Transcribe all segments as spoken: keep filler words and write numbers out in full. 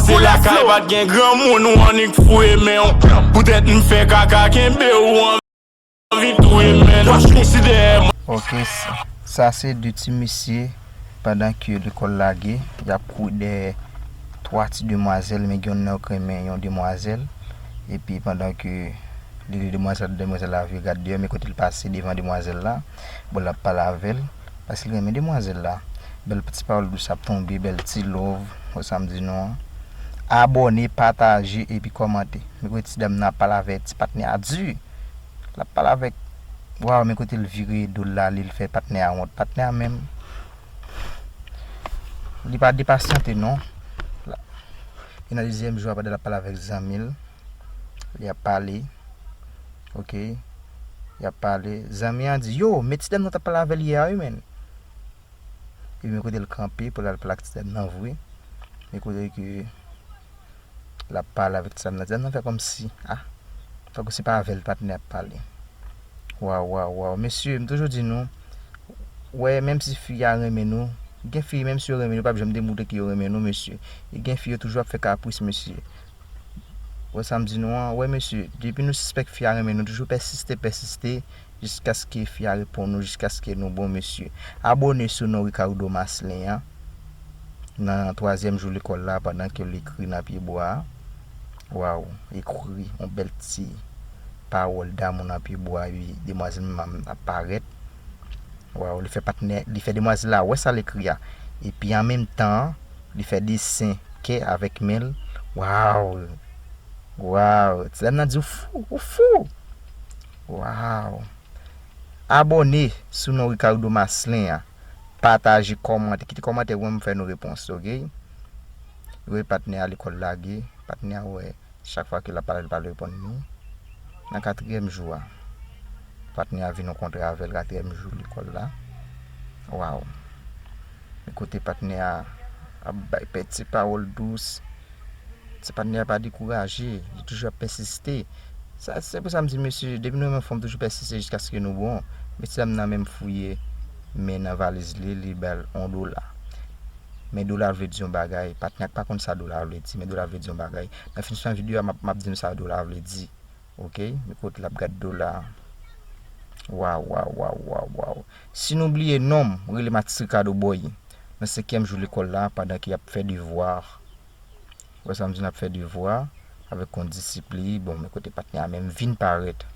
Se lakay pa t gen granmoun, ou annik foure men w. Poutèt m fè kaka, kenbe w, anvi touye men. Fò j konsidere mwen. Ok, sa, sa se de ti mesye, pandan ke lekòl lage, y ap kouri dèyè twa ti demwazèl, men gen yonn nan yo k renmen yon demwazèl. Epi pandan ke li, li demwazèl, demwazèl la vire gad deyò, men kote l pase devan demwazèl la, bon, l ap pale avè l, paske l renmen demwazèl la. Bèl ti pawòl dous ap tonbe, bèl ti love, wè sa m di nou an. Abòne, pataje, epi kòmante. Men kote ti dam nan ap pale avè ti patnè a di. L ap pale avèk, waw, men kote l vire do l la, li, l fè patnè a wont. Patnè a menm, li pa depasyante non. La, e nan dezyèm jou a, pandan l ap pale avèk zanmi l, li ap pale. Ok. Y ap pale. Zanmi an di, yo, men ti dam nan t ap pale avè l yè a, wi, menn. Epi men kote l kanpe pou l al pale ak ti dam nan vre. Men kote ke l ap pale avèk ti dam nan. Ti dam nan fè kòmsi, ah, fè kòmsi se pa avè l patnè ap pale. Waw, waw, waw. Mesye, m toujou di nou, wè, menm si fi a renmen nou, gen fi, menm si yo renmen nou, yo p ap janm demoutre ke yo renmen nou, mesye. E gen fi, yo toujou ap fè kapris, mesye. Wè sa m di nou an, wè, mesye, depi nou sispèk fi a renmen nou, toujou pèsiste, pèsiste, jiskaske fi a reponn nou, jiskaske nou bon, mesye. Abòne sou non Ricardo Maslin an nan twazyèm jou lekòl la, pandan ke l ekri nan pye bwa a. Waw, ekri yon bèl ti pawòl damou nan pye bwa, epi demwazèl menm ap parèt. Waw, li fè patnè, li fè demwazèl la wè sa l ekri a. Epi an menm tan, li fè desen kè avèk men l. Waw! Waw! Ti dam nan di, ou fou, ou fou! Waw! Abòne sou non Ricardo Maslin an. Pataje, kòmante, kite kòmantè pou mwen, m fè nou repons, ok? Wi, patnè a lekòl lage, patnè a wè, chak fwa ke l ap pale, li pa reponn nou. Nan katriyèm jou a, patnè a vin rankontre avè l katriyèm jou lekòl la. Waw! Men kote patnè a ap bay pè ti pawòl dous. Ti patnè a pa dekouraje, li toujou ap pèsiste. Sa, se pou sa m di, mesye, depi nou renmen fanm, toujou pèsiste jiskaske nou bon. Men ti dam nan menm fouye men nan valiz li, li ba l yon dola. Men dola vle di yon bagay, patnè a k pa konn sa dola vle di, men dola vle di yon bagay. Nan finisman videyo a, m ap, m ap di nou sa dola vle di. Ok? Men kote l ap gad dola a. Waw, waw, waw, waw, waw. Si nou bliye non m, rele m Atis Ricardo Boy. Nan senkyèm jou lekòl la, pandan ke y ap fè devwa. Wè sa m di n ap fè devwa avèk yon disip li. Bon, men kote patnè a menm vin parèt.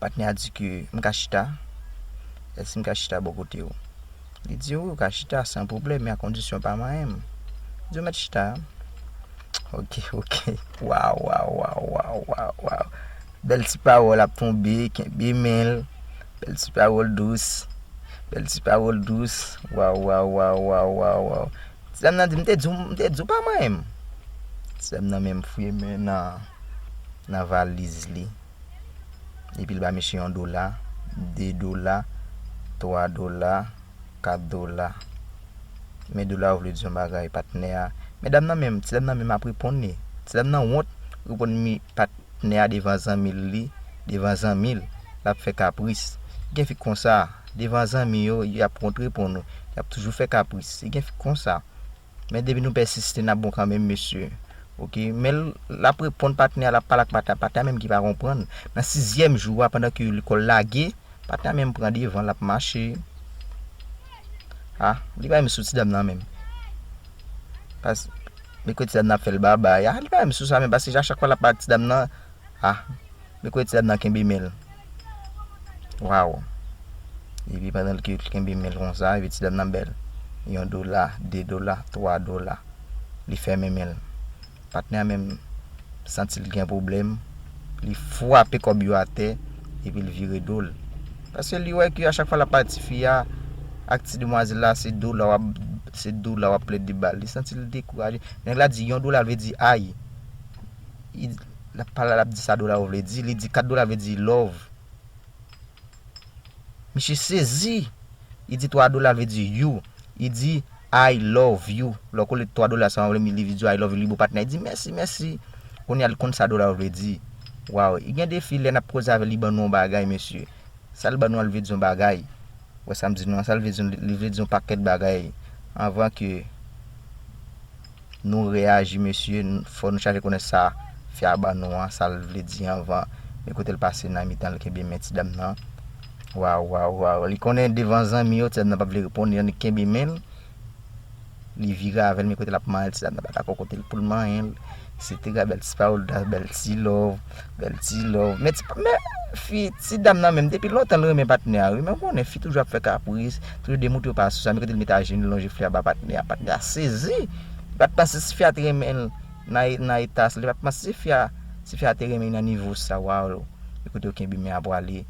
Patnè a di ke m ka chita. Èske m ka chita bò kote w? Li di, wi, ou ka chita san pwoblèm, men a kondisyon pa manyen m. Li di, ou mèt chita. Ok, ok. Waw, waw, waw, waw, waw, waw. Bèl ti pawòl ap tonbe, kenbe men l. Bèl ti pawòl dous. Bèl ti pawòl dous. Waw, waw, waw, waw, waw, waw. Ti dam nan di, m te di w, m te di w pa manyen m. Ti dam nan menm fouye men nan, nan valiz li. Epi l ba misye yon dola, de dola, twa dola, kat dola. Men dola yo vle di yon bagay, patnè a. Men dam nan menm, ti dam nan menm ap reponn li. Ti dam nan wont, reponn mi patnè a devan zanmi l li, devan zanmi l, l ap fè kapris. Gen fi konsa, devan zanmi yo, y ap wont reponn ou, y ap toujou fè kapris. Gen fi konsa. Men depi nou pèsiste, n ap bon kanmenm, mesye. Ok, men l, l ap reponn patnè a, l ap pale ak patnè a, patnè a menm ki pa konprann. Nan sizyèm jou a, pandan ke lekòl lage, patnè a menm pran devan, l ap mache. Ah, li pa menm sou ti dam nan menm. Pas, men kote ti dam nan ap fè l babay. Ah, li pa menm sou sa menm, paske a chak fwa l ap pale ak ti dam nan, ah, men kote ti dam nan kenbe men l. Waw. Epi pandan l ke l kenbe men l konsa, epi ti dam nan bèl. Yon dola, de dola, twa dola. Li fèmen men l. Patnè a menm santi l gen pwoblèm. Li frape kòb yo atè, epi l vire do l. Paske li wè ke a chak fwa l ap pale ti fi a, ak ti demwazèl la, se dola w ap, se dola w ap plede ba l. Li santi l dekouraje. Nèg la di, yon dola vle di ay. Li, l ap pale, l ap di sa dola yo vle di. Li di kat dola vle di love. Misye sezi. Li di twa dola vle di you. Li di I love you. Lè w kole twa dola sa, li vle di I love you, li bo patnè. Li di mèsi, mèsi. Kounye a, li konn sa dola yo vle di. Waw, gen de fi, lè n ap koze avè l, li ban nou yon bagay, mesye. Sa l ban nou an, li vle di yon bagay. Wè sa m di nou an, sa l vle di, li vle di yon pakèt bagay. Anvan ke Nou reyaji, mesye, n- fò nou chache konnen sa fi a ban nou an, sa l vle di anvan. Men kote l pase nan mitan, l kenbe men ti dam nan. Waw, waw, waw. Li konnen devan zanmi yo, ti dam nan p ap vle reponn, li annik kenbe men l. Li vire avè l, men kote l ap manyen l, ti dam nan pa dakò kote l pou l manyen l. Etsetera. Bèl ti pawòl, bèl ti love, bèl ti love. Men ti, men fi, ti dam nan menm, depi lontan l renmen patnè a, wi. Men w konnen fi toujou ap fè kapris, toujou demoute yo pa sou sa, men kote l mete ajenou, l lonje flè a ba patnè a, patnè a sezi. Li pa t panse si fi a te renmen l nan, nan eta sa, li pa t panse si fi a, si fi a te renmen l nan nivo sa, waw. Men kote yo kenbe men a pwale.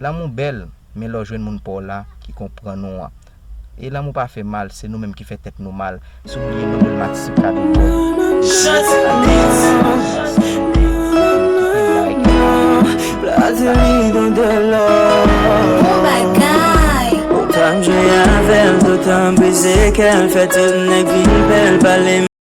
Lanmou bèl, men lè w jwenn moun pa w la ki konprann ou an. E lanmou pa fè mal, se nou menm ki fè tèt nou mal. Si w bliye nou, nou l Maxime Cadeau. Plase li nan dèlò. Bon bagay. Otan m jwe avè l, toutan m brize kè l, fè tout nèg vin pè l, pale